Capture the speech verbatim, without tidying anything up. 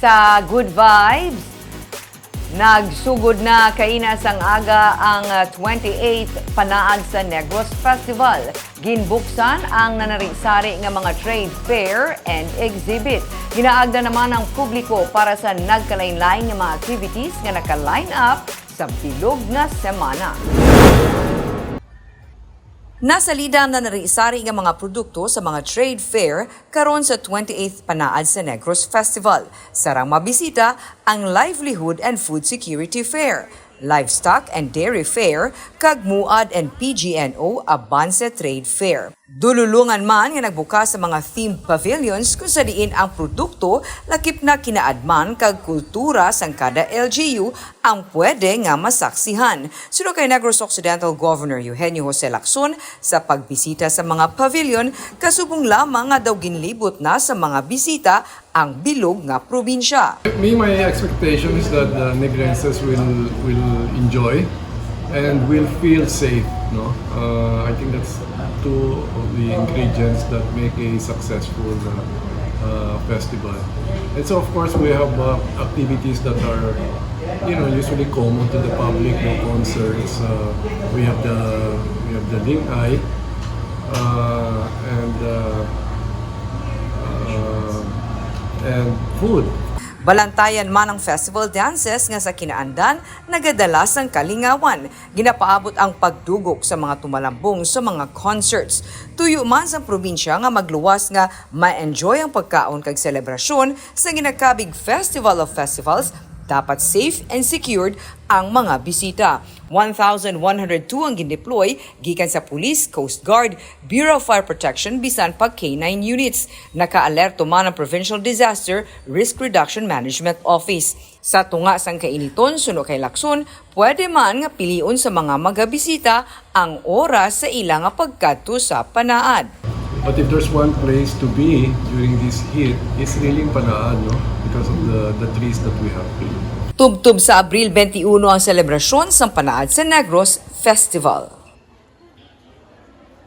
Sa Good Vibes, nagsugod na kaina sang aga ang, ah, twenty-eighth Panaad sa Negros Festival. Ginbuksan ang nanari-sari nga mga trade fair and exhibit. Ginaagda naman ang publiko para sa nagkalain-lain nga mga activities nga naka-line up sa bilog nga semana. Nasalida ang nanari-sari nga mga produkto sa mga trade fair karon sa twenty-eighth Panaad sa Negros Festival. Sarang mabisita ang Livelihood and Food Security Fair, Livestock and Dairy Fair, kag MUAD and P G N O Abanse Trade Fair. Dululongan man nga nagbukas sa mga themed pavilions kung sa diin ang produkto, lakip na kinaadman kag kultura sang kada L G U ang pwede nga masaksihan. Suno kay Negros Occidental Governor Eugenio Jose Lacson, sa pagbisita sa mga pavilion, kasubong lamang nga daw ginlibot na sa mga bisita ang bilog nga probinsya. Me, my expectation is that the Negrenses will, will enjoy and will feel safe, no? Uh, I think that's two of the ingredients that make a successful, uh, uh, festival. And so, of course, we have, uh, activities that are, you know, usually common to the public, the concerts. Uh, we have the, we have the Lingay, uh, and, uh, uh, and food. Balantayan man ang festival dances nga sa kinaandan nagadala sang kalingawan. Ginapaabot ang pagdugok sa mga tumalambong sa mga concerts. Tuyo man sang probinsya nga magluwas nga ma-enjoy ang pagkaon kag selebrasyon sa ginakabig Festival of Festivals, dapat safe and secured ang mga bisita. One thousand one hundred two ang gindeploy gikan sa Police, Coast Guard, Bureau of Fire Protection, bisan pa K nine units. Naka-alerto man ang Provincial Disaster Risk Reduction Management Office. Sa tunga sang kainiton, suno kay Lacson, pwede man nga pilion sa mga magabisita ang oras sa ila nga pagkadto sa Panaad. But if there's one place to be during this heat, it's really in Panaad, no? Because of the, the trees that we have here. Tubtob sa Abril twenty-one ang selebrasyon sang Panaad sa Negros Festival.